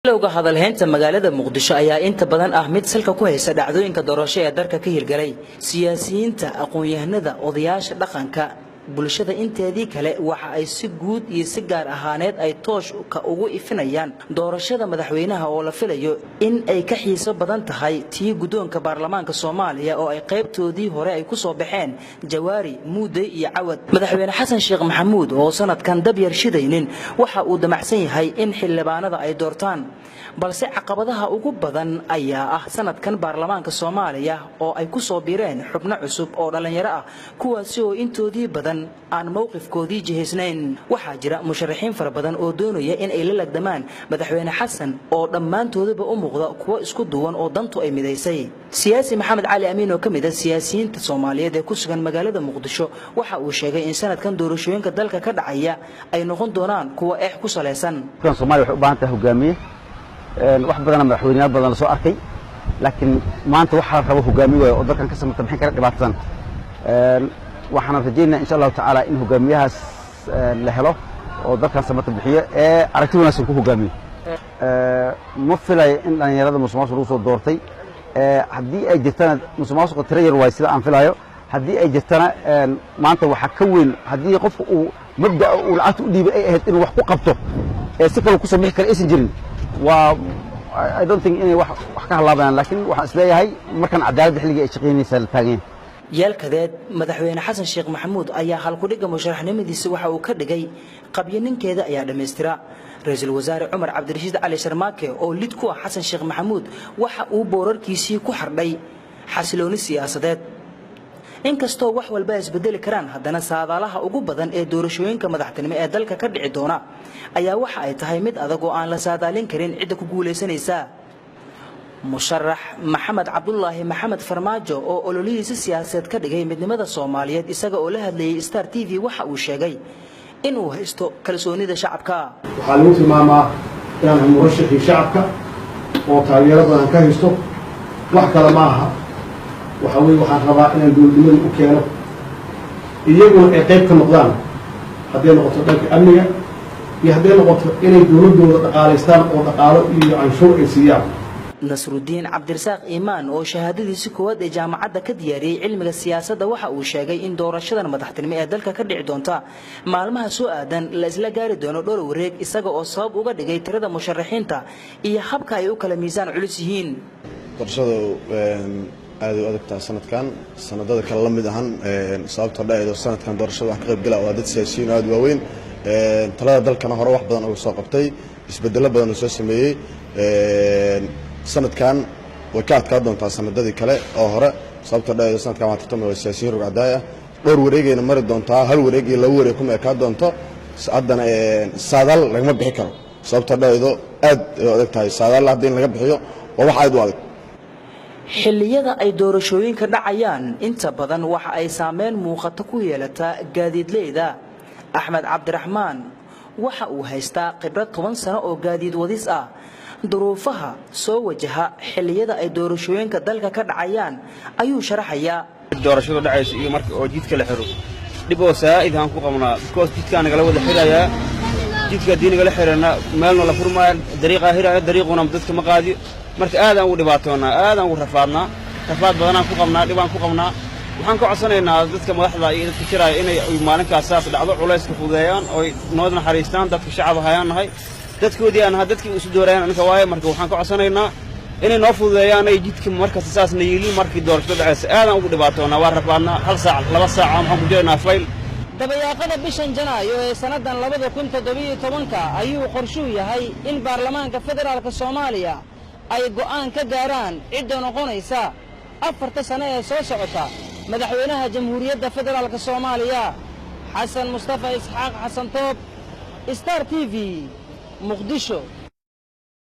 Bilowga hadalhaynta magaalada Muqdisho ayaa inta badan ah mid salka ku haysa dhacdooyinka doorasho ee dalka ka hirgalay. Siyaasiyiinta, aqoon-yahanada, odayaasha dhaqanka, bulshada inteedii kale waxa ay si guud iyo si gaar ahaaneed ay tooshka ugu ifinayaan doorashada madaxweynaha oo la filayo in ay ka xiiso badan tahay tii guddoonka baarlamaanka Soomaaliya oo ay qaybtoodii hore ay ku soo baxeen Jawaari, Muudey iyo Cawad. Madaxweyne Xasan Sheekh Maxamuud oo sanadkan dab yar shidaynin waxa uu damacsan yahay in xildhibaanada ay doortaan, balse caqabadaha ugu badan ayaa ah sanadkan baarlamaanka Soomaaliya oo ay ku soo biireen xubno cusub oo dhallinyaro ah, kuwaasi oo intoodii badan aan mowqifkoodii jihaysnayn. Waxaa jira musharaxiin fara badan oo doonaya in ay la lagdamaan madaxweyne Xasan oo dhammaantoodaba u muuqda kuwo isku duwan oo dantu ay midaysay. Siyaasi Maxamed Cali Amiin oo ka mid ah siyaasiyiinta Soomaaliyeed ee ku sugan magaalada Muqdisho waxa uu sheegay in sanadkan doorashooyinka dalka ka dhacaya ay noqon doonaan kuwa eex ku salaysan. Soomaaliya waxay u baahan tahay hogaamiye. Wax badana madaxweyneyaal badan la soo arkay, laakiin maanta waxaa la rabo hogaamiye waayo oo dalkan ka samata bixin kara dhibaatadan. Waxaan rajaynaya, insha Allahu tacaala, in hogaamiyahaas la helo oo dalkan samata bixiyo ee aragti wanaagsan ku hogaamiyo. Ma filayo in dhallinyarada musuqmaasuq lagu soo doortay. Haddii ay jirtana, musuqmaasuqa tiro yar waayo sida aan filayo. Haddii ay jirtana, maanta waxaa ka weyn haddii qofka uu mabda'a uu lacagta u dhiibay ay ahayd inuu wax ku qabto ee si kale kusoo bixi kara aysan jirin, waa I don't think inay wax ka halaabayaan, laakiin waxaan isleeyahay markan cadaaladda xilligii ay shaqaynaysaa la taagan yahay. Yeelkadeed, madaxweyne Xasan Sheekh Maxamuud ayaa halkudhigga musharaxnimadiisa waxa uu ka dhigay "Qabyo ninkeeda ayaa dhammaystira". Ra-iisul Wasaare Cumar Cabdirashiid Cali Sharmaake oo lid ku ah Xasan Sheekh Maxamuud waxa uu boorarkiisii ku xardhay xasilooni siyaasadeed. Inkastoo wax walba ay isbedeli karaan, haddana saadaalaha ugu badan ee doorashooyinka madaxtinimo ee dalka ka dhici doona ayaa waxa ay tahay mid adag oo aan la saadaalin karin cidda ku guulaysanaysa. Musharax Maxamed Cabdulaahi Maxamed Farmaajo oo ololihiisa siyaasadeed ka dhigay midnimada Soomaaliyeed, isaga oo la hadlayay Star TV, waxa uu sheegay inuu haysto kalsoonida shacabka. Waxaa lagu tilmaamaa inaan murashaxii shacabka oo taageero badan ka haysto. Wax kale ma aha, waxa weye waxaan rabaa inaan dowladnimada u keeno, iyaguna ay qayb ka noqdaan, hadday noqoto dhanka amniga iyo hadday noqoto inay dowladdooda dhaqaalaystaan oo dhaqaalo iyo canshuur ay siiyaan. Nasrudiin Cabdirasaaq Iimaan oo shahaadadiisi koowaad ee jaamacadda ka diyaariyey cilmiga siyaasadda waxa uu sheegay in doorashadan madaxtinimo ee dalka ka dhici doonta maalmaha soo aadan la isla gaari doono dhowr wareeg, isaga oo sabab uga dhigay tirada musharaxiinta iyo habka ay u kala miisaan culus yihiin. Doorashadu aad u adagtaha sanadkan, sanadada kale la mid ahan, sababtoo dhaedo sanadkan doorashada wax ka qayb gala waa dad siyaasiyiin aad waaweyn, talada dalkana hore wax badan uga soo qabtay, isbedelo badan oo soo sameeyey. Sanadkan way ka adkaa doontaa sanadadii kale oo hore, sababtoo dhaedo sanadkan waa tartamaya waa siyaasiyiin rugcadaay ah. Dhowr wareegayna mari doontaa, hal wareeg iyo laba wareeg kuma ekaa doonto. Haddana saadaal lagama bixi karo, sababtoo dhaedo aad ay adag tahay saadaal hadda in laga bixiyo, waa wax aad u adag. Xilliyada ay doorashooyinka dhacayaan inta badan waxa ay saameyn muuqato ku yeelataa gaadiidleyda. Axmed Cabdiraxmaan waxa uu haystaa khibrad 10 sano oo gaadiid wadis ah. Duruufaha soo wajaha xilliyada ay doorashooyinka dalka ka dhacayaan ayuu sharaxayaa. Doorashadu dhacayso iyo marka oo jidka la xiro, dhib oo saa'id aan ku qabnaa, because jidkaa nagala wada xirayaa. Jidka haddii nagala xirana, meelna la furmaayo, dariiqaa xiraayo, dariiquna dadka ma qaadiyo. Marka aadaan ugu dhibaatoonnaa, aadaan ugu rafaadnaa, rafaad badanaan ku qabnaa, dhibaan ku qabnaa. Waxaan ka codsanaynaa dadka madaxda iyo dadka jiraaya inay maalinkaas saas dhacdo culayska fududeeyaan oy noo naxariistaan. Dadka shacab hayaan nahay, dadkoodii aan nahay, dadkii isu doorayaan anka waaye. Marka waxaan ka codsanaynaa inay noo fududeeyaan ay jidka markasta saasna yeelin. Markii doorashada dhacaysa aadaan ugu dhibaatoonaa, waa rafaadnaa. Hal saac, 2 saac waxaan ku jiraynaa fayl. Dabayaaqada bishan Janaayo ee sannadan 2017-ka ayuu qorshuu yahay in baarlamaanka federaalka Soomaaliya ay go'aan ka gaaraan cidda noqonaysa 4-ta sano ee soo socota madaxweynaha Jamhuuriyadda Federaalka Soomaaliya. Xasan Mustafa Isxaaq, Xasan Toob, Star TV, Muqdisho.